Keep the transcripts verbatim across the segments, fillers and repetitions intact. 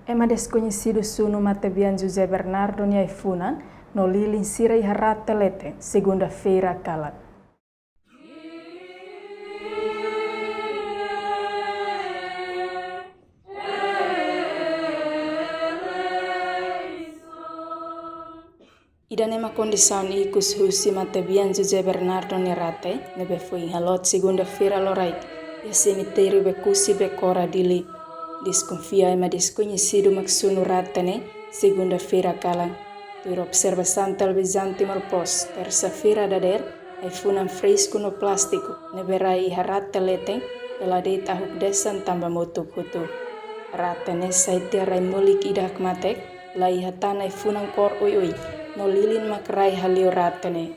Ema deskoñesidu sunu matebian José Bernardo nia ai-funan no lilin sira iha rate leten, segunda-feira kalan. Ida-ne'e mak kondisaun ikus husi matebian José Bernardo nia rate, ne'ebé foin halot segunda-feira loraik iha semitériu Bekusi Bekora, Dili. Deskonfia ema deskoñesidu mak sunu rate ne'e, segunda-feira kalan. Tuir observasaun televizaun Timor Post, tersa-feira dadeer, ai-funan fresku no plástiku ne'ebé rai iha rate leten, hela de'it ahuk desan tanba motuk hotu. Rate ne'e sai tiha rai molik ida hakmatek, la iha tan ai-funan kór oioin, no lilin mak rai hale'u rate ne'e.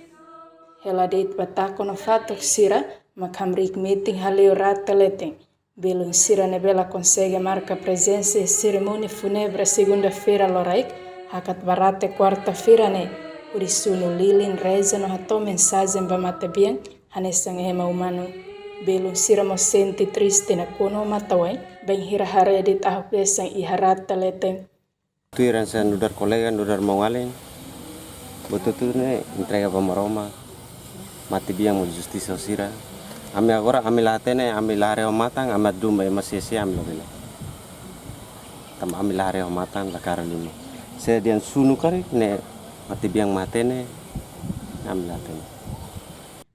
Hela de'it batako no fatuk sira mak hamriik metin hale'u rate leten. Belun sira ne'ebé la konsege marka prezensa iha serimónia fúnebre segunda-feira loraik, hakat ba rate kuarta-feira ne'e, hodi sunu lilin, reza no hato'o mensajen ba matebian hanesan ema umanu. Belun sira mós sente triste nakonu ho matan-uain, bainhira haree de'it ahuk desan iha rate leten. Tuir hanesan nu'udar kolega, nu'udar maun-alin, buat hotu ne'e entrega ba Maromak, matebian mós justisa ho sira. Ami agora, ami la hatene, ami la haree ho matan, ami atu dun ba ema sia-sia, ami labele. Tanba ami la haree ho matan, la kaer liman. Se dehan sunu karik ne'e matebian mak hatene, ami la hatene.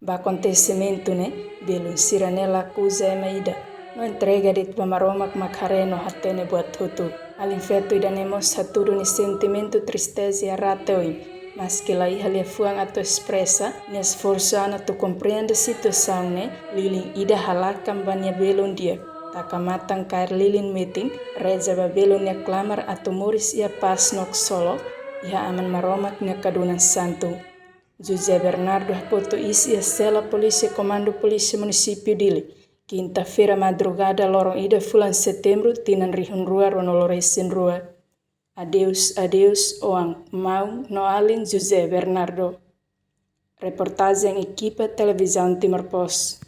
Ba akontesimentu ne'e, belun sira ne'e la akuza ema ida, no entrega de'it ba Maromak mak haree no hatene buat hotu. Alin feto ida-ne'e mós hatudu nia sentimentu tristeza iha rate oin. Maski la iha liafuan atu espresa nia esforsu an atu komprende situasaun ne'e, lilin ida halakan ba nia belun di'ak, taka matan kaer lilin metin, reza ba belun nia klamar atu moris iha pás no ksolok iha Aman Maromak nia kadunan santu. José Bernardo hakotu iis iha sela polísia Komandu Polísia Munisípiu Dili, kinta-feira madrugada, loron ida fulan Setembru, tinan rihun rua ruanulu resin rua. Adeus, adeus, oan, maun no alin José Bernardo. Reportajen ekipa Televizaun Timor Post.